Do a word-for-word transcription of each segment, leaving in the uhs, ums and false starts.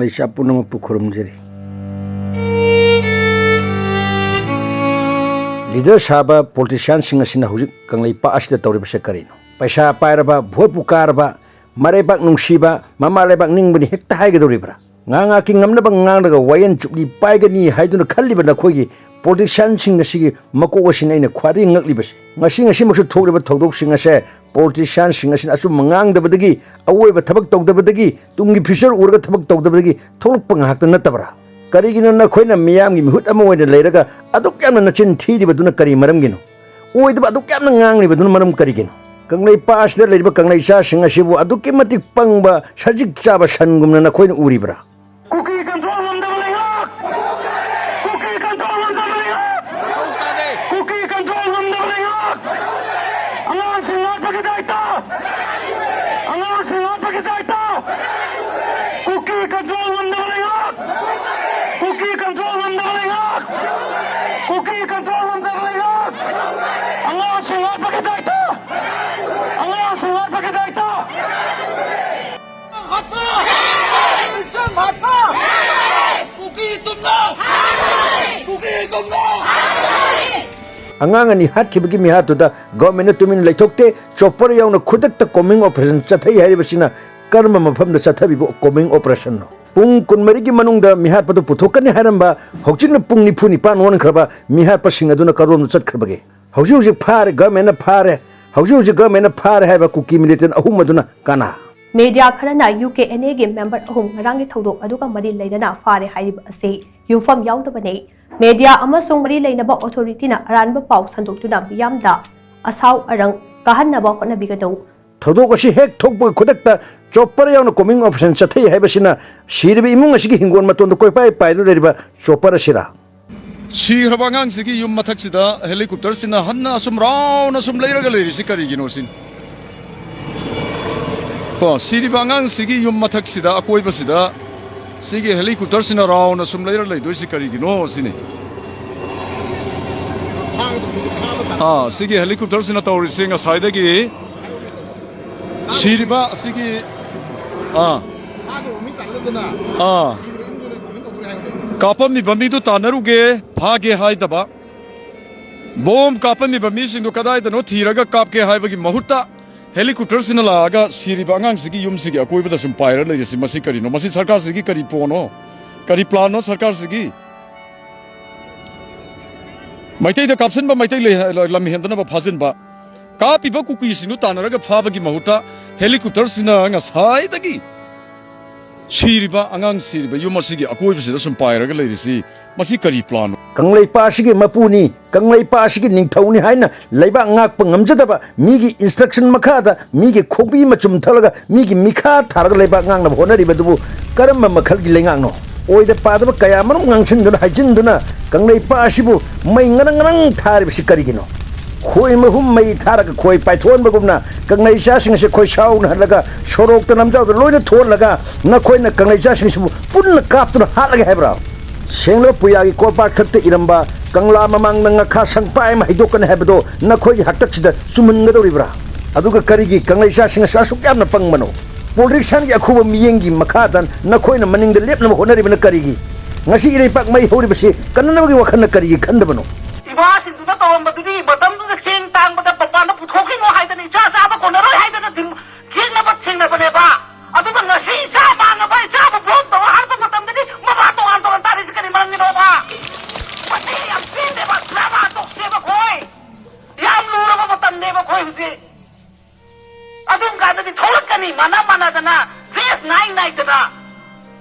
ꯏꯆꯥ ꯄꯨꯝꯅꯃꯛꯄꯨ ꯈꯨꯔꯨꯝꯖꯔꯤ꯫ ꯂꯤꯗꯔ ꯁꯥꯕ ꯄꯣꯂꯤꯇꯤꯁꯤꯌꯥꯟꯁꯤꯡ ꯑꯁꯤꯅ ꯍꯧꯖꯤꯛ ꯀꯪꯂꯩꯄꯥꯛ ꯑꯁꯤꯗ ꯇꯧꯔꯤꯕꯁꯦ ꯀꯔꯤꯅꯣ? ꯄꯩꯁꯥ ꯄꯥꯏꯔꯕ, ꯚꯣꯠꯄꯨ ꯀꯥꯔꯕ, ꯃꯔꯩꯕꯥꯛ ꯅꯨꯡꯁꯤꯕ, ꯃꯃꯥ ꯂꯩꯕꯥꯛ ꯅꯤꯡꯕꯅꯤ ꯍꯦꯛꯇ ꯍꯥꯏꯒꯗꯧꯔꯤꯕ꯭ꯔꯥ? ꯉꯥꯏꯍꯥꯛꯀꯤ ꯉꯝꯅꯕ ꯉꯥꯡꯂꯒ ꯋꯥꯌꯦꯜ ꯆꯨꯞꯂꯤ ꯄꯥꯏꯒꯅꯤ ꯍꯥꯏꯗꯨꯅ ꯈꯜꯂꯤꯕ ꯅꯈꯣꯏꯒꯤ ꯄꯣꯂꯤꯇꯤꯁꯤꯌꯥꯟꯁꯤꯡ ꯑꯁꯤꯒꯤ ꯃꯀꯣꯛ ꯑꯁꯤꯅ ꯑꯩꯅ ꯈ꯭ꯋꯥꯏꯗꯒꯤ ꯉꯛꯂꯤꯕꯁꯤ꯫ ꯉꯁꯤ ꯉꯁꯤꯃꯛꯁꯨ ꯊꯣꯛꯂꯤꯕ ꯊꯧꯗꯣꯛꯁꯤꯡ ꯑꯁꯦ ꯄꯣꯂꯤꯇꯤꯁꯤꯌꯥꯟꯁꯤꯡ ꯑꯁꯤꯅ ꯑꯆꯨꯝꯕ ꯉꯥꯡꯗꯕꯗꯒꯤ, ꯑꯋꯣꯏꯕ ꯊꯕꯛ ꯇꯧꯗꯕꯗꯒꯤ, ꯇꯨꯡꯒꯤ ꯐ꯭ꯌꯨꯆꯔ ꯎꯔꯒ ꯊꯕꯛ ꯇꯧꯗꯕꯗꯒꯤ ꯊꯣꯛꯂꯛꯄ ꯉꯥꯛꯇ ꯅꯠꯇꯕ꯭ꯔꯥ? ꯀꯔꯤꯒꯤꯅꯣ ꯅꯈꯣꯏꯅ ꯃꯤꯌꯥꯝꯒꯤ ꯃꯤꯍꯨꯠ ꯑꯃ ꯑꯣꯏꯅ ꯂꯩꯔꯒ ꯑꯗꯨꯛ ꯌꯥꯝꯅ ꯅꯆꯤꯟ ꯊꯤꯔꯤꯕꯗꯨꯅ ꯀꯔꯤ ꯃꯔꯝꯒꯤꯅꯣ? ꯑꯣꯏꯗꯕ ꯑꯗꯨꯛ ꯌꯥꯝꯅ ꯉꯥꯡꯂꯤꯕꯗꯨꯅ ꯃꯔꯝ ꯀꯔꯤꯒꯤꯅꯣ? ꯀꯪꯂꯩꯄꯥꯛ ꯑꯁꯤꯗ ꯂꯩꯔꯤꯕ ꯀꯪꯂꯩꯆꯥꯁꯤꯡ ꯑꯁꯤꯕꯨ ꯑꯗꯨꯛꯀꯤ ꯃꯇꯤꯛ ꯄꯪꯕ, ꯁꯖꯤꯛ ꯆꯥꯕ ꯁꯟꯒꯨꯝꯅ ꯅꯈꯣꯏꯅ ꯎꯔꯤꯕ꯭ꯔꯥ? ꯀꯨꯀꯤ ꯀꯟꯇ꯭ꯔꯣꯜ ꯉꯝꯗꯕ ꯂꯩꯉꯥꯛ! ꯀꯨꯀꯤ ꯀꯟꯇ꯭ꯔꯣꯜ ꯉꯝꯗꯕ ꯂꯩꯉꯥꯛ! ꯀꯨꯀꯤ ꯀꯟꯇ꯭ꯔꯣꯜ ꯉꯝꯗꯕ ꯂꯩꯉꯥꯛ! ꯑꯉꯥꯡꯁꯤꯡ ꯍꯥꯠꯄꯒꯤ ꯗꯥꯏꯇ! ꯑꯉꯥꯡꯁꯤꯡ ꯍꯥꯠꯄꯒꯤ ꯗꯥꯏꯇ! ꯀꯨꯀꯤ ꯀꯟꯇ꯭ꯔꯣꯜ ꯉꯝꯗꯕ ꯂꯩꯉꯥꯛ! ꯀꯨꯀꯤ ꯀꯟꯇ꯭ꯔꯣꯜ ꯉꯝꯗꯕ ꯂꯩꯉꯥꯛ! ꯀꯨꯀꯤ ꯀꯟꯇ꯭ꯔꯣꯜ ꯉꯝꯗꯕ ꯂꯩꯉꯥꯛ! ꯑꯉꯥꯡꯁꯤꯡ ꯍꯥꯠꯄꯒꯤ ꯗꯥꯏꯇ! ꯑꯉꯥꯡꯁꯤꯡ ꯍꯥꯠꯄꯒꯤ ꯗꯥꯏꯇ! ꯍꯥꯠꯄ! ꯏꯆꯝ ꯍꯥꯠꯄ! ꯀꯨꯀꯤ ꯇꯨꯝꯅ! ꯀꯨꯀꯤ ꯇꯨꯝꯅ! ꯑꯉꯥꯡ ꯑꯅꯤ ꯍꯥꯠꯈꯤꯕꯒꯤ ꯃꯤꯍꯥꯠꯇꯨꯗ ꯒꯚꯔꯟꯃꯦꯟꯠꯅ ꯇꯨꯃꯤꯟꯅ ꯂꯩꯊꯣꯛꯇꯦ꯫ ꯆꯣꯄꯔ ꯌꯥꯎꯅ ꯈꯨꯗꯛꯇ ꯀꯣꯝꯕꯤꯡ ꯑꯣꯄꯔꯦꯁꯟ ꯆꯠꯊꯩ ꯍꯥꯏꯔꯤꯕꯁꯤꯅ ꯀꯔꯝꯕ ꯃꯐꯝꯗ ꯆꯠꯊꯕꯤꯕ ꯀꯣꯝꯕꯤꯡ ꯑꯣꯄꯔꯦꯁꯟꯅꯣ? ꯄꯨꯡ ꯀꯨꯟꯃꯔꯤꯒꯤ ꯃꯅꯨꯡꯗ ꯃꯤꯍꯥꯠꯄꯗꯨ ꯄꯨꯊꯣꯛꯀꯅꯤ ꯍꯥꯏꯔꯝꯕ, ꯍꯧꯖꯤꯛꯅ ꯄꯨꯡ ꯅꯤꯐꯨ ꯅꯤꯄꯥꯟ ꯑꯣꯟꯈ꯭ꯔꯕ, ꯃꯤꯍꯥꯠꯄꯁꯤꯡ ꯑꯗꯨꯅ ꯀꯔꯣꯝꯗ ꯆꯠꯈ꯭ꯔꯕꯒꯦ? ꯍꯧꯖꯤꯛ ꯍꯧꯖꯤꯛ ꯐꯥꯔꯦ, ꯒꯚꯔꯟꯃꯦꯟꯠꯅ ꯐꯥꯔꯦ꯫ ꯍꯧꯖꯤꯛ ꯍꯧꯖꯤꯛ ꯒꯚꯔꯟꯃꯦꯟꯠꯅ ꯐꯥꯔꯦ ꯍꯥꯏꯕ ꯀꯨꯀꯤ ꯃꯤꯂꯤꯇꯦꯟꯠ ꯑꯍꯨꯝ ꯑꯗꯨꯅ ꯀꯅꯥ? ꯃꯦꯗꯤꯌꯥ ꯈꯔꯅ ꯌꯨ ꯀꯦ ꯑꯦꯟ ꯑꯦꯒꯤ ꯃꯦꯝꯕꯔ ꯑꯍꯨꯝ ꯉꯔꯥꯡꯒꯤ ꯊꯧꯗꯣꯛ ꯑꯗꯨꯒ ꯃꯔꯤ ꯂꯩꯅꯅ ꯐꯥꯔꯦ ꯍꯥꯏꯔꯤꯕ ꯑꯁꯤ ꯌꯨꯝꯐꯝ ꯌꯥꯎꯗꯕꯅꯤ꯫ ꯃꯦꯗꯤꯌꯥ ꯑꯃꯁꯨꯡ ꯃꯔꯤ ꯂꯩꯅꯕ ꯑꯣꯊꯣꯔꯤꯇꯤꯅ ꯑꯔꯥꯟꯕ ꯄꯥꯎ ꯁꯟꯗꯣꯛꯇꯨꯅ ꯃꯤꯌꯥꯝꯗ ꯑꯁꯥꯎ ꯑꯔꯪ ꯀꯥꯍꯟꯅꯕ ꯍꯣꯠꯅꯕꯤꯒꯅꯨ꯫ ꯊꯧꯗꯣꯛ ꯑꯁꯤ ꯍꯦꯛ ꯊꯣꯛꯄꯒ ꯈꯨꯗꯛꯇ ꯆꯣꯄꯔ ꯌꯥꯎꯅ ꯀꯣꯝꯕꯤꯡ ꯑꯣꯄꯔꯦꯁꯟ ꯆꯠꯊꯩ ꯍꯥꯏꯕꯁꯤꯅ ꯁꯤꯔꯤꯕ ꯏꯃꯨꯡ ꯑꯁꯤꯒꯤ ꯍꯤꯡꯒꯣꯜ ꯃꯇꯣꯟꯗ ꯀꯣꯏꯄꯥꯏ ꯄꯥꯏꯗꯨꯅ ꯂꯩꯔꯤꯕ ꯆꯣꯄꯔ ꯑꯁꯤꯔꯥ? ꯁꯤꯈ꯭ꯔꯕ ꯑꯉꯥꯡꯁꯤꯒꯤ ꯌꯨꯝ ꯃꯊꯛꯁꯤꯗ ꯍꯦꯂꯤꯀꯣꯞꯇꯔꯁꯤꯅ ꯍꯟꯅ ꯑꯁꯨꯝ ꯔꯥꯎꯟ ꯑꯁꯨꯝ ꯂꯩꯔꯒ ꯂꯩꯔꯤꯁꯤ ꯀꯔꯤꯒꯤꯅꯣ ꯁꯤꯅꯤ꯫ ꯀꯣ, ꯁꯤꯔꯤꯕ ꯑꯉꯥꯡꯁꯤꯒꯤ ꯌꯨꯝ ꯃꯊꯛꯁꯤꯗ, ꯑꯀꯣꯏꯕꯁꯤꯗ ꯁꯤꯒꯤ ꯍꯦꯂꯤꯀꯣꯞꯇꯔꯁꯤꯅ ꯔꯥꯎꯟ ꯑꯁꯨꯝ ꯂꯩꯔ ꯂꯩꯗꯣꯏꯁꯤ ꯀꯔꯤꯒꯤꯅꯣ ꯁꯤꯅꯤ꯫ ꯑꯥ, ꯁꯤꯒꯤ ꯍꯦꯂꯤꯀꯣꯞꯇꯔꯁꯤꯅ ꯇꯧꯔꯤꯁꯤ ꯉꯁꯥꯏꯗꯒꯤ ꯁꯤꯔꯤꯕ ꯑꯁꯤꯒꯤ, ꯑꯥ, ꯑꯥ, ꯀꯥꯞꯄꯝꯃꯤꯕ ꯃꯤꯗꯨ ꯇꯥꯟꯅꯔꯨꯒꯦ, ꯐꯥꯒꯦ ꯍꯥꯏꯗꯕ, ꯕꯣꯝ ꯀꯥꯞꯄꯝꯃꯤꯕ ꯃꯤꯁꯤꯡꯗꯨ ꯀꯗꯥꯏꯗꯅꯣ ꯊꯤꯔꯒ ꯀꯥꯞꯀꯦ ꯍꯥꯏꯕꯒꯤ ꯃꯍꯨꯠꯇ, ꯍꯦꯂꯤꯀꯣꯞꯇꯔꯁꯤꯅ ꯂꯥꯛꯑꯒ ꯁꯤꯔꯤꯕ ꯑꯉꯥꯡꯁꯤꯒꯤ ꯌꯨꯝꯁꯤꯒꯤ ꯑꯀꯣꯏꯕꯗ ꯁꯨꯝ ꯄꯥꯏꯔ ꯂꯩꯔꯤꯁꯤ, ꯃꯁꯤ ꯀꯔꯤꯅꯣ? ꯃꯁꯤ ꯁꯔꯀꯥꯔꯁꯤꯒꯤ ꯀꯔꯤ ꯄꯣꯅꯣ? ꯀꯔꯤ ꯄ꯭ꯂꯥꯟꯅꯣ ꯁꯔꯀꯥꯔꯁꯤꯒꯤ? ꯃꯩꯇꯩꯗ ꯀꯥꯞꯁꯤꯟꯕ, ꯃꯩꯇꯩ ꯂꯩ-, ꯂꯝ ꯍꯦꯟꯗꯅꯕ ꯐꯥꯖꯤꯟꯕ, ꯀꯥꯞꯄꯤꯕ ꯀꯨꯀꯤꯁꯤꯡꯗꯨ ꯇꯥꯟꯅꯔꯒ ꯐꯥꯕꯒꯤ ꯃꯍꯨꯠꯇ ꯍꯦꯂꯤꯀꯣꯞꯇꯔꯁꯤꯅ ꯉꯁꯥꯏꯗꯒꯤ ꯁꯤꯔꯤꯕ, ꯑꯉꯥꯡ ꯁꯤꯔꯤꯕ ꯌꯨꯝ ꯑꯁꯤꯒꯤ ꯑꯀꯣꯏꯕꯁꯤꯗ ꯁꯨꯝ ꯄꯥꯏꯔꯒ ꯂꯩꯔꯤꯁꯤ, ꯃꯁꯤ ꯀꯔꯤ ꯄ꯭ꯂꯥꯟꯅꯣ? ꯀꯪꯂꯩꯄꯥꯛ ꯑꯁꯤꯒꯤ ꯃꯄꯨꯅꯤ, ꯀꯪꯂꯩꯄꯥꯛ ꯑꯁꯤꯒꯤ ꯅꯤꯡꯊꯧꯅꯤ ꯍꯥꯏꯅ ꯂꯩꯕꯥꯛ ꯉꯥꯛꯄ ꯉꯝꯖꯗꯕ, ꯃꯤꯒꯤ instruction ꯃꯈꯥꯗ, ꯃꯤꯒꯤ ꯈꯣꯡꯕꯤ ꯃꯆꯨꯝ ꯊꯛꯂꯒ, ꯃꯤꯒꯤ ꯃꯤꯈꯥ ꯊꯥꯔꯒ ꯂꯩꯕꯥꯛ ꯉꯥꯛꯅꯕ ꯍꯣꯠꯅꯔꯤꯕꯗꯨꯕꯨ ꯀꯔꯝꯕ ꯃꯈꯜꯒꯤ ꯂꯩꯉꯥꯛꯅꯣ? ꯑꯣꯏꯗ ꯄꯥꯗꯕ ꯀꯌꯥ ꯃꯔꯨꯝ ꯉꯥꯡꯁꯤꯟꯗꯨꯅ, ꯍꯥꯏꯖꯤꯟꯗꯨꯅ ꯀꯪꯂꯩꯄꯥꯛ ꯑꯁꯤꯕꯨ ꯃꯩ ꯉꯔꯪ ꯉꯔꯪ ꯊꯥꯔꯤꯕꯁꯤ ꯀꯔꯤꯒꯤꯅꯣ? ꯈꯣꯏ ꯃꯍꯨꯝ ꯃꯩ ꯊꯥꯔꯒ ꯈꯣꯏ ꯄꯥꯏꯊꯣꯛꯍꯟꯕꯒꯨꯝꯅ ꯀꯪꯂꯩ ꯏꯆꯥꯁꯤꯡ ꯑꯁꯤ ꯈꯣꯏ ꯁꯥꯎꯅꯍꯜꯂꯒ ꯁꯣꯔꯣꯛꯇ ꯂꯝꯖꯥꯎꯗ ꯂꯣꯏꯅ ꯊꯣꯛꯍꯜꯂꯒ ꯅꯈꯣꯏꯅ ꯀꯪꯂꯩ ꯏꯆꯥꯁꯤꯡꯁꯤꯕꯨ ꯄꯨꯟꯅ ꯀꯥꯞꯇꯨꯅ ꯍꯥꯠꯂꯒꯦ ꯍꯥꯏꯕ꯭ꯔꯥ? ꯁꯦꯡꯂꯕ ꯄꯨꯌꯥꯒꯤ ꯀꯣꯜꯄꯥꯛ ꯊꯛꯇ ꯏꯔꯝꯕ ꯀꯪꯂꯥ ꯃꯃꯥꯡꯗ ꯉꯥꯈꯥ ꯁꯪꯄꯥꯏ ꯑꯃ ꯍꯩꯗꯣꯛꯀꯅꯤ ꯍꯥꯏꯕꯗꯣ ꯅꯈꯣꯏꯒꯤ ꯍꯥꯛꯇꯛꯁꯤꯗ ꯆꯨꯝꯍꯟꯒꯗꯧꯔꯤꯕ꯭ꯔꯥ? ꯑꯗꯨꯒ ꯀꯔꯤꯒꯤ ꯀꯪꯂꯩ ꯏꯆꯥꯁꯤꯡ ꯑꯁꯤ ꯑꯁꯨꯛ ꯌꯥꯝꯅ ꯄꯪꯕꯅꯣ? ꯄꯣꯂꯤꯇꯤꯛꯁꯤꯌꯥꯟꯒꯤ ꯑꯈꯨꯕ ꯃꯤꯠꯌꯦꯡꯒꯤ ꯃꯈꯥꯗ ꯅꯈꯣꯏꯅ ꯃꯅꯤꯡꯗ ꯂꯦꯞꯅꯕ ꯍꯣꯠꯅꯔꯤꯕꯅ ꯀꯔꯤꯒꯤ? ꯉꯁꯤ ꯏꯔꯩꯄꯥꯛ ꯃꯩ ꯍꯧꯔꯤꯕꯁꯤ ꯀꯟꯅꯅꯕꯒꯤ ꯋꯥꯈꯜꯅ ꯀꯔꯤꯒꯤ ꯈꯟꯗꯕꯅꯣ? ꯏꯃꯥꯁꯤꯡꯗꯨꯅ ꯇꯧꯔꯝꯕꯗꯨꯗꯤ ꯃꯇꯝꯗꯨꯗ ꯆꯦꯡ ꯇꯥꯡꯕꯗ ꯃꯄꯥꯟꯗ ꯄꯨꯊꯣꯛꯈꯤꯅꯣ ꯍꯥꯏꯗꯅ, ꯏꯆꯥ ꯆꯥꯕ ꯀꯣꯟꯅꯔꯣꯏ ꯍꯥꯏꯗꯅ ꯗꯤꯝ-, ꯌꯦꯛꯅꯕ ꯊꯦꯡꯅꯕꯅꯦꯕ꯫ ꯑꯗꯨꯒ ꯉꯁꯤ ꯏꯆꯥ ꯃꯥꯡꯉꯕ, ꯏꯆꯥꯕꯨ ꯕꯣꯝ ꯇꯧꯔ ꯍꯥꯠꯄ ꯃꯇꯝꯗꯗꯤ ꯃꯃꯥ ꯇꯣꯉꯥꯟ ꯇꯣꯉꯥꯟ ꯇꯥꯔꯤꯁꯤ ꯀꯔꯤ ꯃꯔꯝꯒꯤꯅꯣꯕ? ꯃꯁꯤ ꯌꯥꯝ ꯄꯦꯟꯗꯦꯕ, ꯗ꯭ꯔꯃꯥ ꯇꯣꯛꯁꯦꯕ ꯑꯩꯈꯣꯏ꯫ ꯌꯥꯝ ꯂꯨꯔꯕ ꯃꯇꯝꯅꯦꯕ ꯑꯩꯈꯣꯏ ꯍꯧꯖꯤꯛ꯫ ꯑꯗꯨꯝ ꯀꯥꯟꯗꯗꯤ ꯊꯣꯛꯂꯛꯀꯅꯤ, ꯃꯥꯅ ꯃꯥꯅꯗꯅ, ꯗ꯭ꯔꯦꯁ ꯅꯥꯏ ꯅꯥꯏꯗꯅ꯫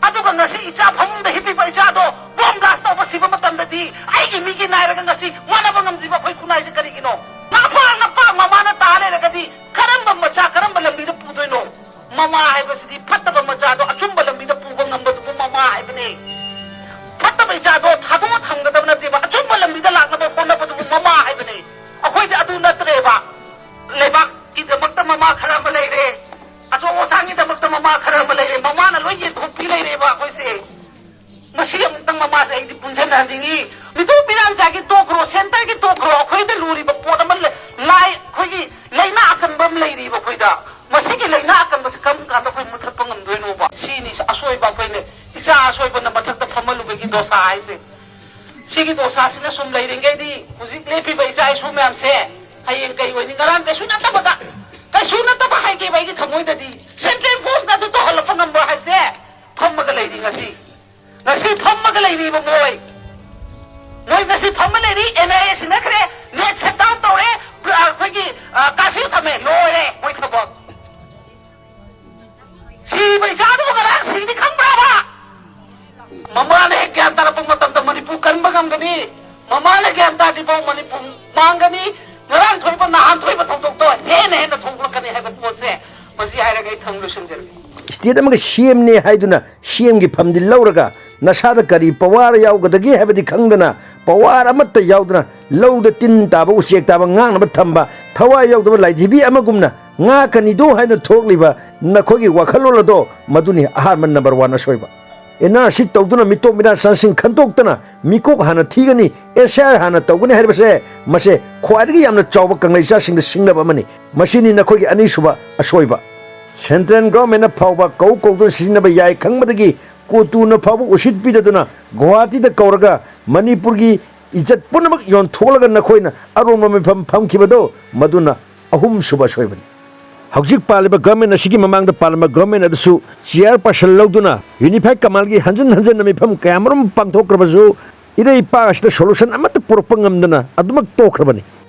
ꯑꯗꯨꯒ ꯉꯁꯤ ꯏꯆꯥ ꯐꯃꯨꯡꯗ ꯍꯤꯞꯄꯤꯕ ꯏꯆꯥꯗꯣ ꯕꯣꯝ ꯕ꯭ꯂꯥꯁ ꯇꯧꯕ ꯁꯤꯕ ꯃꯇꯝꯗꯗꯤ ꯑꯩꯒꯤ ꯃꯤꯒꯤ ꯅꯥꯏꯔꯒ ꯉꯁꯤ ꯃꯥꯟꯅꯕ ꯉꯝꯗ꯭ꯔꯤꯕ ꯑꯩꯈꯣꯏ ꯈꯨꯟꯅꯥꯏꯁꯦ ꯀꯔꯤꯒꯤꯅꯣ? ꯃꯥ ꯐꯥꯔꯛꯅ ꯄꯥ ꯃꯃꯥꯅ ꯇꯥ ꯂꯩꯔꯒꯗꯤ ꯀꯔꯝꯕ ꯃꯆꯥ ꯀꯔꯝꯕ ꯂꯝꯕꯤꯗ ꯄꯨꯗꯣꯏꯅꯣ? ꯃꯃꯥ ꯍꯥꯏꯕꯁꯤꯗꯤ ꯐꯠꯇꯕ ꯃꯆꯥꯗꯣ ꯑꯆꯨꯝꯕ ꯂꯝꯕꯤꯗ ꯄꯨꯕ ꯉꯝꯕꯗꯨꯕꯨ ꯃꯃꯥ ꯍꯥꯏꯕꯅꯦ꯫ ꯐꯠꯇꯕ ꯏꯆꯥꯗꯣ ꯊꯥꯗꯣꯛꯑ ꯊꯝꯒꯗꯕ ꯅꯠꯇꯦꯕ, ꯑꯆꯨꯝꯕ ꯂꯝꯕꯤꯗ ꯂꯥꯛꯅꯕ ꯍꯣꯠꯅꯕꯗꯨꯕꯨ ꯃꯃꯥ ꯍꯥꯏꯕꯅꯦ꯫ ꯑꯩꯈꯣꯏꯗꯤ ꯑꯗꯨ ꯅꯠꯇ꯭ꯔꯦꯕ꯫ ꯂꯩꯕꯥꯛꯀꯤꯗꯃꯛꯇ ꯃꯃꯥ ꯈꯔ ꯑꯃ ꯂꯩꯔꯦ, ꯑꯆꯧ ꯑꯁꯥꯡꯒꯤꯗꯃꯛꯇ ꯃꯃꯥ ꯈꯔ ꯑꯃ ꯂꯩꯔꯦ, ꯃꯃꯥꯅ ꯂꯣꯏ ꯌꯦꯟꯊꯣꯛꯄꯤ ꯂꯩꯔꯦꯕ ꯑꯩꯈꯣꯏꯁꯦ꯫ ꯃꯁꯤ ꯑꯃꯨꯛꯇꯪ ꯃꯃꯥꯁꯦ ꯑꯩꯗꯤ ꯄꯨꯟꯁꯤꯟꯅꯍꯟꯅꯤꯡꯉꯤ꯫ ꯃꯤꯇꯣꯞ ꯃꯤꯔꯥꯡꯖꯥꯒꯤ ꯇꯣꯛꯈ꯭ꯔꯣ, ꯁꯦꯟꯇꯔꯒꯤ ꯇꯣꯛꯈ꯭ꯔꯣ, ꯑꯩꯈꯣꯏꯗ ꯂꯨꯔꯤꯕ ꯄꯣꯠ ꯑꯃ ꯂꯩ-, ꯂꯥꯏ, ꯑꯩꯈꯣꯏꯒꯤ ꯂꯥꯏꯅꯥ ꯑꯀꯟꯕ ꯑꯃ ꯂꯩꯔꯤꯕ ꯑꯩꯈꯣꯏꯗ꯫ ꯃꯁꯤꯒꯤ ꯂꯥꯏꯅꯥ ꯑꯀꯟꯕꯁꯦ ꯀꯔꯝ ꯀꯥꯟꯗ ꯑꯩꯈꯣꯏ ꯃꯨꯊꯠꯄ ꯉꯝꯗꯣꯏꯅꯣꯕ? ꯁꯤꯅꯤ ꯑꯁꯣꯏꯕ ꯑꯩꯈꯣꯏ ꯗꯣꯁꯥ ꯍꯥꯏꯁꯦ꯫ ꯁꯤꯒꯤ ꯗꯣꯁꯥꯁꯤꯅ ꯁꯨꯝ ꯂꯩꯔꯤꯉꯩꯗꯤ ꯍꯧꯖꯤꯛ ꯂꯦꯞꯄꯤꯕ ꯏꯆꯥ ꯏꯁꯨ ꯃꯌꯥꯝꯁꯦ ꯍꯌꯦꯡ ꯀꯩ ꯑꯣꯏꯅꯤ? ꯉꯔꯥꯡ ꯀꯩꯁꯨ ꯅꯠꯇꯕꯗ, ꯀꯩꯁꯨ ꯅꯠꯇꯕ ꯍꯥꯏꯒꯦꯕ ꯑꯩꯒꯤ ꯊꯃꯣꯏꯗꯗꯤ꯫ ꯁꯦꯟꯇ꯭ꯔꯦꯜ ꯐꯣꯔꯁꯅ ꯑꯗꯨ ꯇꯧꯍꯜꯂꯛꯄ ꯉꯝꯕ꯭ꯔꯣ ꯍꯥꯏꯁꯦ? ꯐꯝꯃꯒ ꯂꯩꯔꯤ ꯉꯁꯤ꯫ ꯉꯁꯤ ꯐꯝꯃꯒ ꯂꯩꯔꯤꯕ ꯃꯣꯏ꯫ ꯃꯣꯏ ꯉꯁꯤ ꯐꯝꯃ ꯂꯩꯔꯤ, ꯑꯦꯟ ꯑꯥꯏ ꯑꯦ ꯁꯤꯟꯅꯈ꯭ꯔꯦ, ꯅꯦꯠ ꯁꯠ ꯗꯥꯎꯟ ꯇꯧꯔꯦ, ꯑꯩꯈꯣꯏꯒꯤ, ꯑ, ꯀꯥꯔꯐ꯭ꯌꯨ ꯊꯝꯃꯦ, ꯂꯣꯏꯔꯦ ꯃꯣꯏ ꯊꯕꯛ꯫ ꯁꯤꯕ ꯏꯆꯥꯗꯨꯕꯨ ꯉꯔꯥꯡ ꯁꯤꯗꯤ ꯈꯪꯕ꯭ꯔꯕ? ꯃꯃꯥꯅ ꯍꯦꯛ ꯒ꯭ꯌꯥꯟ ꯇꯥꯔꯛꯄ ꯃꯇꯝꯗ ꯃꯅꯤꯄꯨꯔ ꯀꯟꯕ ꯉꯝꯒꯅꯤ꯫ ꯃꯃꯥꯅ ꯒ꯭ꯌꯥꯟ ꯇꯥꯗ꯭ꯔꯤꯐꯥꯎ ꯃꯅꯤꯄꯨꯔ ꯃꯥꯡꯒꯅꯤ꯫ ꯉꯔꯥꯡ ꯊꯣꯛꯏꯕ ꯅꯍꯥꯟ ꯊꯣꯛꯏꯕ ꯊꯧꯗꯣꯛꯇꯣ ꯍꯦꯟꯅ ꯍꯦꯟꯅ ꯊꯣꯛꯂꯛꯀꯅꯤ ꯍꯥꯏꯕ ꯄꯣꯠꯁꯦ ꯃꯁꯤ ꯍꯥꯏꯔꯒ ꯑꯩ ꯊꯝ ꯂꯣꯏꯁꯤꯟꯖꯔꯒꯦ꯫ ꯁ꯭ꯇꯦꯠ ꯑꯃꯒꯤ ꯁꯤ ꯑꯦꯝꯅꯤ ꯍꯥꯏꯗꯨꯅ ꯁꯤ ꯑꯦꯝꯒꯤ ꯐꯝꯗꯤ ꯂꯧꯔꯒ ꯅꯁꯥꯗ ꯀꯔꯤ ꯄꯋꯥꯔ ꯌꯥꯎꯒꯗꯒꯦ ꯍꯥꯏꯕꯗꯤ ꯈꯪꯗꯅ, ꯄꯋꯥꯔ ꯑꯃꯠꯇ ꯌꯥꯎꯗꯅ ꯂꯧꯗ ꯇꯤꯟ ꯇꯥꯕ ꯎꯆꯦꯛ ꯇꯥꯕ ꯉꯥꯡꯅꯕ ꯊꯝꯕ ꯊꯋꯥꯏ ꯌꯥꯎꯗꯕ ꯂꯥꯏꯙꯤꯕꯤ ꯑꯃꯒꯨꯝꯅ ꯉꯥꯛꯀꯅꯤꯗꯣ ꯍꯥꯏꯅ ꯊꯣꯛꯂꯤꯕ ꯅꯈꯣꯏꯒꯤ ꯋꯥꯈꯜꯂꯣꯟ ꯑꯗꯣ ꯃꯗꯨꯅꯤ ꯑꯍꯥꯟꯕ ꯅꯝꯕꯔ ꯋꯥꯟ ꯑꯁꯣꯏꯕ꯫ ꯑꯦꯟ ꯑꯥꯔ ꯁꯤ ꯇꯧꯗꯨꯅ ꯃꯤꯇꯣꯞ ꯃꯤꯔꯥꯟ ꯆꯥꯡꯁꯤꯡ ꯈꯟꯗꯣꯛꯇꯅ ꯃꯤꯀꯣꯛ ꯍꯥꯟꯅ ꯊꯤꯒꯅꯤ, ꯑꯦꯁ ꯑꯥꯏ ꯑꯥꯔ ꯍꯥꯟꯅ ꯇꯧꯒꯅꯤ ꯍꯥꯏꯔꯤꯕꯁꯦ ꯃꯁꯦ ꯈ꯭ꯋꯥꯏꯗꯒꯤ ꯌꯥꯝꯅ ꯆꯥꯎꯕ ꯀꯪꯂꯩꯆꯥꯁꯤꯡꯗ ꯁꯤꯡꯅꯕ ꯑꯃꯅꯤ꯫ ꯃꯁꯤꯅꯤ ꯅꯈꯣꯏꯒꯤ ꯑꯅꯤꯁꯨꯕ ꯑꯁꯣꯏꯕ꯫ ꯁꯦꯟꯇ꯭ꯔꯦꯜ ꯒꯣꯔꯃꯦꯟꯅ ꯐꯥꯎꯕ ꯀꯧ ꯀꯧꯗꯨꯅ ꯁꯤꯖꯤꯟꯅꯕ ꯌꯥꯏ ꯈꯪꯕꯗꯒꯤ ꯀꯣꯇꯨꯅ ꯐꯥꯎꯕ ꯎꯁꯤꯠ ꯄꯤꯗꯗꯨꯅ ꯒꯨꯋꯥꯍꯥꯇꯤꯗ ꯀꯧꯔꯒ ꯃꯅꯤꯄꯨꯔꯒꯤ ꯏꯖꯠ ꯄꯨꯝꯅꯃꯛ ꯌꯣꯟꯊꯣꯛꯂꯒ ꯅꯈꯣꯏꯅ ꯑꯔꯣꯟꯕ ꯃꯤꯐꯝ ꯐꯝꯈꯤꯕꯗꯣ ꯃꯗꯨꯅ ꯑꯍꯨꯝꯁꯨꯕ ꯑꯁꯣꯏꯕꯅꯤ꯫ ꯍꯧꯖꯤꯛ ꯄꯥꯜꯂꯤꯕ ꯒꯣꯔꯃꯦꯟ ꯑꯁꯤꯒꯤ ꯃꯃꯥꯡꯗ ꯄꯥꯜꯂꯝꯕ ꯒꯣꯔꯃꯦꯟ ꯑꯗꯨꯁꯨ ꯆꯤꯌꯥꯔ ꯄꯥꯔꯁꯟ ꯂꯧꯗꯨꯅ ꯌꯨꯅꯤꯐꯥꯏꯠ ꯀꯃꯥꯟꯒꯤ ꯍꯟꯖꯤꯟ ꯍꯟꯖꯤꯟꯅ ꯃꯤꯐꯝ ꯀꯌꯥ ꯃꯔꯨꯝ ꯄꯥꯡꯊꯣꯛꯈ꯭ꯔꯕꯁꯨ ꯏꯔꯩ ꯏꯄꯥꯛ ꯑꯁꯤꯗ ꯁꯣꯂꯨꯁꯟ ꯑꯃꯠꯇ ꯄꯨꯔꯛꯄ ꯉꯝꯗꯅ ꯑꯗꯨꯃꯛ ꯇꯣꯛꯈ꯭ꯔꯕꯅꯤ꯫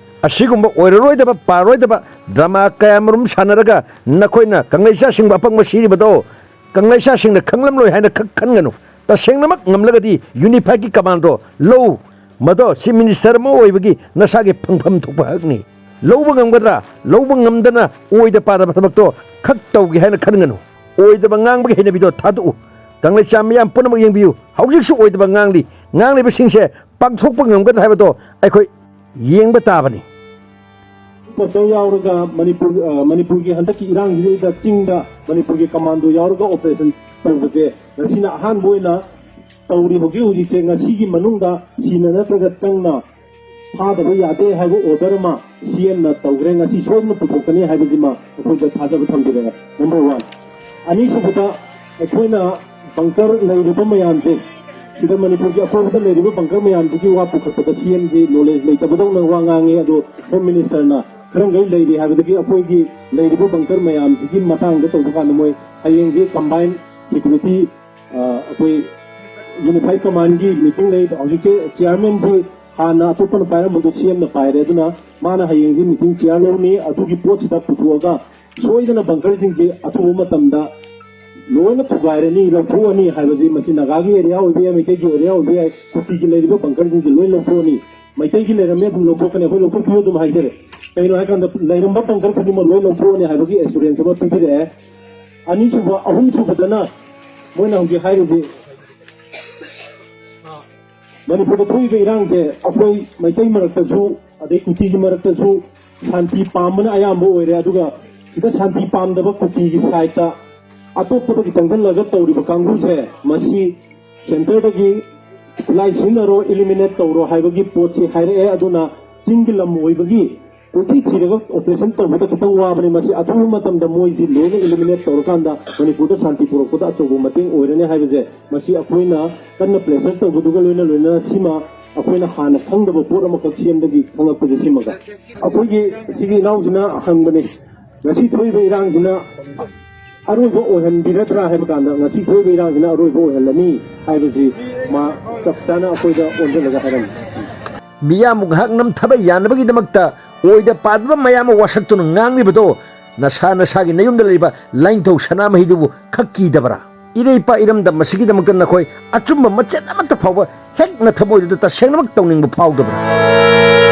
ꯑꯁꯤꯒꯨꯝꯕ ꯑꯣꯏꯔꯔꯣꯏꯗꯕ ꯄꯥꯔꯣꯏꯗꯕ ꯗ꯭ꯔꯃꯥ ꯀꯌꯥ ꯃꯔꯨꯝ ꯁꯥꯟꯅꯔꯒ ꯅꯈꯣꯏꯅ ꯀꯪꯂꯩꯆꯥꯁꯤꯡꯕꯨ ꯑꯄꯪꯕ ꯁꯤꯔꯤꯕꯗꯣ ꯀꯪꯂꯩꯆꯥꯁꯤꯡꯅ ꯈꯪꯂꯝꯂꯣꯏ ꯍꯥꯏꯅ ꯈꯛ ꯈꯟꯒꯅꯨ꯫ ꯇꯁꯦꯡꯅꯃꯛ ꯉꯝꯂꯒꯗꯤ ꯌꯨꯅꯤꯐꯥꯏꯠꯀꯤ ꯀꯃꯥꯟꯗꯣ ꯂꯧ꯫ ꯃꯗꯣ ꯆꯤꯐ ꯃꯤꯅꯤꯁꯇꯔ ꯑꯃ ꯑꯣꯏꯕꯒꯤ ꯅꯁꯥꯒꯤ ꯐꯪꯐꯝ ꯊꯣꯛꯄ ꯍꯛꯅꯤ꯫ ꯂꯧꯕ ꯉꯝꯒꯗ꯭ꯔꯥ? ꯂꯧꯕ ꯉꯝꯗꯅ ꯑꯣꯏꯗ ꯄꯥꯗꯕ ꯊꯕꯛꯇꯣ ꯈꯛ ꯇꯧꯒꯦ ꯍꯥꯏꯅ ꯈꯟꯒꯅꯨ꯫ ꯑꯣꯏꯗꯕ ꯉꯥꯡꯕꯒꯤ ꯍꯩꯅꯕꯤꯗꯣ ꯊꯥꯗꯣꯛꯎ꯫ ꯀꯪꯂꯩꯆꯥ ꯃꯤꯌꯥꯝ ꯄꯨꯝꯅꯃꯛ ꯌꯦꯡꯕꯤꯌꯨ꯫ ꯍꯧꯖꯤꯛꯁꯨ ꯑꯣꯏꯗꯕ ꯉꯥꯡꯂꯤ꯫ ꯉꯥꯡꯂꯤꯕꯁꯤꯡꯁꯦ ꯄꯥꯡꯊꯣꯛꯄ ꯉꯝꯒꯗ꯭ꯔꯥ ꯍꯥꯏꯕꯗꯣ ꯑꯩꯈꯣꯏ ꯌꯦꯡꯕ ꯇꯥꯕꯅꯤ꯫ ꯄꯣꯁꯇꯔ ꯌꯥꯎꯔꯒ ꯃꯅꯤꯄꯨꯔ, ꯑ, ꯃꯅꯤꯄꯨꯔꯒꯤ ꯍꯟꯗꯛꯀꯤ ꯏꯔꯥꯡꯁꯤꯗꯩꯗ ꯆꯤꯡꯗ ꯃꯅꯤꯄꯨꯔꯒꯤ ꯀꯃꯥꯟꯗꯣ ꯌꯥꯎꯔꯒ ꯑꯣꯄꯔꯦꯁꯟ ꯇꯧꯕꯁꯦ ꯉꯁꯤꯅ ꯑꯍꯥꯟꯕ ꯑꯣꯏꯅ ꯇꯧꯔꯤ꯫ ꯍꯧꯖꯤꯛ ꯍꯧꯖꯤꯛꯁꯦ ꯉꯁꯤꯒꯤ ꯃꯅꯨꯡꯗ ꯁꯤꯅ ꯅꯠꯇ꯭ꯔꯒ ꯆꯪꯅ ꯐꯥꯗꯕ ꯌꯥꯗꯦ ꯍꯥꯏꯕ ꯑꯣꯔꯗꯔ ꯑꯃ ꯁꯤ ꯑꯦꯝꯅ ꯇꯧꯈ꯭ꯔꯦ꯫ ꯉꯁꯤ ꯁꯣꯏꯗꯅ ꯄꯨꯊꯣꯛꯀꯅꯤ ꯍꯥꯏꯕꯁꯤꯃ ꯑꯩꯈꯣꯏꯗ ꯊꯥꯖꯕ ꯊꯝꯕꯤꯔꯛꯑꯦ꯫ Number one. ꯑꯅꯤꯁꯨꯕꯗ, ꯑꯩꯈꯣꯏꯅ ꯕꯪꯀꯔ ꯂꯩꯔꯤꯕ ꯃꯌꯥꯝꯁꯦ ꯁꯤꯗ ꯃꯅꯤꯄꯨꯔꯒꯤ ꯑꯀꯣꯏꯕꯗ ꯂꯩꯔꯤꯕ ꯕꯪꯀꯔ ꯃꯌꯥꯝꯁꯤꯒꯤ ꯋꯥ ꯄꯨꯈꯠꯄꯗ ꯁꯤ ꯑꯦꯝꯁꯤ ꯅꯣꯂꯦꯖ ꯂꯩꯇꯕꯗꯧꯅ ꯋꯥ ꯉꯥꯡꯉꯤ꯫ ꯑꯗꯣ ꯍꯣꯝ ꯃꯤꯅꯤꯁꯇꯔꯅ ꯈꯔ ꯃꯈꯩ ꯂꯩꯔꯤ ꯍꯥꯏꯕꯗꯒꯤ ꯑꯩꯈꯣꯏꯒꯤ ꯂꯩꯔꯤꯕ ꯕꯪꯀꯔ ꯃꯌꯥꯝꯁꯤꯒꯤ ꯃꯇꯥꯡꯗ ꯇꯧꯕ ꯀꯥꯟꯗ ꯃꯣꯏ ꯍꯌꯦꯡꯁꯤ ꯀꯝꯕꯥꯏꯟ ꯁꯦꯀ꯭ꯌꯨꯔꯤꯇꯤ, ꯑꯩꯈꯣꯏ ꯌꯨꯅꯤꯐꯥꯏꯠ ꯀꯃꯥꯟꯒꯤ ꯃꯤꯇꯤꯡ ꯂꯩ꯫ ꯍꯧꯖꯤꯛꯁꯦ ꯆꯤꯌꯥꯔꯃꯦꯟꯁꯤ ꯍꯥꯟꯅ ꯑꯇꯣꯞꯄꯅ ꯄꯥꯏꯔꯝꯕꯗꯣ ꯁꯤ ꯑꯦꯝꯅ ꯄꯥꯏꯔꯦ꯫ ꯑꯗꯨꯅ ꯃꯥꯅ ꯍꯌꯦꯡꯁꯤ ꯃꯤꯇꯤꯡ ꯆꯤꯌꯥꯔ ꯂꯧꯅꯤ꯫ ꯑꯗꯨꯒꯤ ꯄꯣꯠꯁꯤꯗ ꯄꯨꯊꯣꯛꯑꯒ ꯁꯣꯏꯗꯅ ꯕꯪꯀꯔꯁꯤꯡꯁꯦ ꯑꯊꯨꯕ ꯃꯇꯝꯗ ꯂꯣꯏꯅ ꯊꯨꯒꯥꯏꯔꯅꯤ, ꯂꯧꯊꯣꯛꯑꯅꯤ ꯍꯥꯏꯕꯁꯤ ꯃꯁꯤ ꯅꯥꯒꯥꯒꯤ ꯑꯦꯔꯤꯌꯥ ꯑꯣꯏꯕ ꯌꯥꯏ, ꯃꯩꯇꯩꯒꯤ ꯑꯦꯔꯤꯌꯥ ꯑꯣꯏꯕ ꯌꯥꯏ, ꯀꯨꯀꯤꯒꯤ ꯂꯩꯔꯤꯕ ꯕꯪꯀꯔꯁꯤꯡꯁꯦ ꯂꯣꯏ ꯂꯧꯊꯣꯛꯑꯅꯤ꯫ ꯃꯩꯇꯩꯒꯤ ꯂꯩꯔꯝꯃꯦ, ꯑꯗꯨꯝ ꯂꯧꯊꯣꯛꯀꯅꯤ, ꯑꯩꯈꯣꯏ ꯂꯧꯊꯣꯛꯄꯤꯌꯨ ꯑꯗꯨꯝ ꯍꯥꯏꯖꯔꯦ꯫ ꯀꯩꯅꯣ ꯍꯥꯏꯀꯥꯟꯗ ꯂꯩꯔꯝꯕ ꯕꯪꯀꯔ ꯈꯨꯗꯤꯡꯃꯛ ꯂꯣꯏ ꯂꯧꯊꯣꯛꯑꯅꯤ ꯍꯥꯏꯕꯒꯤ ꯑꯦꯁꯨꯔꯦꯟꯁ ꯑꯃ ꯄꯤꯕꯤꯔꯛꯑꯦ꯫ ꯑꯅꯤꯁꯨꯕ, ꯑꯍꯨꯝꯁꯨꯕꯗꯅ ꯃꯣꯏꯅ ꯍꯧꯖꯤꯛ ꯍꯥꯏꯔꯤꯁꯤ ꯃꯅꯤꯄꯨꯔꯗ ꯊꯣꯛꯏꯕ ꯏꯔꯥꯡꯁꯦ ꯑꯩꯈꯣꯏ ꯃꯩꯇꯩ ꯃꯔꯛꯇꯁꯨ ꯑꯗꯩ ꯀꯨꯀꯤꯒꯤ ꯃꯔꯛꯇꯁꯨ ꯁꯥꯟꯇꯤ ꯄꯥꯝꯕꯅ ꯑꯌꯥꯝꯕ ꯑꯣꯏꯔꯦ꯫ ꯑꯗꯨꯒ ꯁꯤꯗ ꯁꯥꯟꯇꯤ ꯄꯥꯝꯗꯕ ꯀꯨꯀꯤꯒꯤ ꯁꯥꯏꯠꯇ ꯑꯇꯣꯞꯄꯗꯒꯤ ꯆꯪꯁꯤꯜꯂꯒ ꯇꯧꯔꯤꯕ ꯀꯥꯡꯕꯨꯁꯦ, ꯃꯁꯤ ꯁꯦꯟꯇꯔꯗꯒꯤ ꯈꯨꯠꯂꯥꯏ ꯁꯤꯖꯤꯟꯅꯔꯣ, ꯏꯂꯤꯃꯤꯅꯦꯠ ꯇꯧꯔꯣ ꯍꯥꯏꯕꯒꯤ ꯄꯣꯠꯁꯤ ꯍꯥꯏꯔꯛꯑꯦ꯫ ꯑꯗꯨꯅ ꯆꯤꯡꯒꯤ ꯂꯝ ꯑꯣꯏꯕꯒꯤ ꯀꯣꯏꯊꯤ ꯊꯤꯔꯒ ꯑꯣꯄꯔꯦꯁꯟ ꯇꯧꯕꯗ ꯈꯤꯇꯪ ꯋꯥꯕꯅꯤ꯫ ꯃꯁꯤ ꯑꯊꯨꯕ ꯃꯇꯝꯗ ꯃꯣꯏꯁꯤ ꯂꯣꯏꯅ ꯏꯂꯤꯃꯤꯅꯦꯠ ꯇꯧꯔꯀꯥꯟꯗ ꯃꯅꯤꯄꯨꯔꯗ ꯁꯥꯟꯇꯤ ꯄꯨꯔꯛꯄꯗ ꯑꯆꯧꯕ ꯃꯇꯦꯡ ꯑꯣꯏꯔꯅꯤ ꯍꯥꯏꯕꯁꯦ, ꯃꯁꯤ ꯑꯩꯈꯣꯏꯅ ꯀꯟꯅ ꯄ꯭ꯔꯦꯁꯔ ꯇꯧꯕꯗꯨꯒ ꯂꯣꯏꯅ ꯂꯣꯏꯅꯅ ꯁꯤꯃ ꯑꯩꯈꯣꯏꯅ ꯍꯥꯟꯅ ꯈꯪꯗꯕ ꯄꯣꯠ ꯑꯃꯈꯛ ꯁꯤ ꯑꯦꯝꯗꯒꯤ ꯈꯪꯂꯛꯄꯁꯦ ꯁꯤꯃꯒ꯫ ꯑꯩꯈꯣꯏꯒꯤ ꯁꯤꯒꯤ ꯏꯅꯥꯎꯁꯤꯅ ꯍꯪꯕꯅꯤ, ꯉꯁꯤ ꯊꯣꯛꯏꯕ ꯏꯔꯥꯡꯁꯤꯅ ꯑꯔꯣꯏꯕ ꯑꯣꯏꯍꯟꯕꯤꯔꯗ꯭ꯔꯥ ꯍꯥꯏꯕ ꯀꯥꯟꯗ, ꯉꯁꯤ ꯊꯣꯛꯏꯕ ꯏꯔꯥꯡꯁꯤꯅ ꯑꯔꯣꯏꯕ ꯑꯣꯏꯍꯜꯂꯅꯤ ꯍꯥꯏꯕꯁꯤ ꯃꯥ ꯆꯞ ꯆꯥꯅ ꯑꯩꯈꯣꯏꯗ ꯑꯣꯟꯁꯤꯜꯂꯒ ꯍꯥꯏꯔꯝꯃꯤ꯫ ꯃꯤꯌꯥꯝꯕꯨ ꯉꯥꯏꯍꯥꯛ ꯅꯝꯊꯕ ꯌꯥꯅꯕꯒꯤꯗꯃꯛꯇ ꯑꯣꯏꯗ ꯄꯥꯗꯕ ꯃꯌꯥꯝ ꯑꯃ ꯋꯥꯁꯛꯇꯨꯅ ꯉꯥꯡꯂꯤꯕꯗꯣ ꯅꯁꯥ ꯅꯁꯥꯒꯤ ꯅꯌꯨꯝꯗ ꯂꯩꯔꯤꯕ ꯂꯥꯏꯅꯤꯡꯊꯧ ꯁꯅꯥꯃꯍꯤꯗꯨꯕꯨ ꯈꯛ ꯀꯤꯗꯕ꯭ꯔꯥ? ꯏꯔꯩꯄꯥꯛ ꯏꯔꯝꯗꯝ ꯑꯁꯤꯒꯤꯗꯃꯛꯇ ꯅꯈꯣꯏ ꯑꯆꯨꯝꯕ ꯃꯆꯦꯠ ꯑꯃꯠꯇ ꯐꯥꯎꯕ ꯍꯦꯛ ꯅꯊꯃꯣꯏꯗꯨꯗ ꯇꯁꯦꯡꯅꯃꯛ ꯇꯧꯅꯤꯡꯕ ꯐꯥꯎꯗꯕ꯭ꯔꯥ?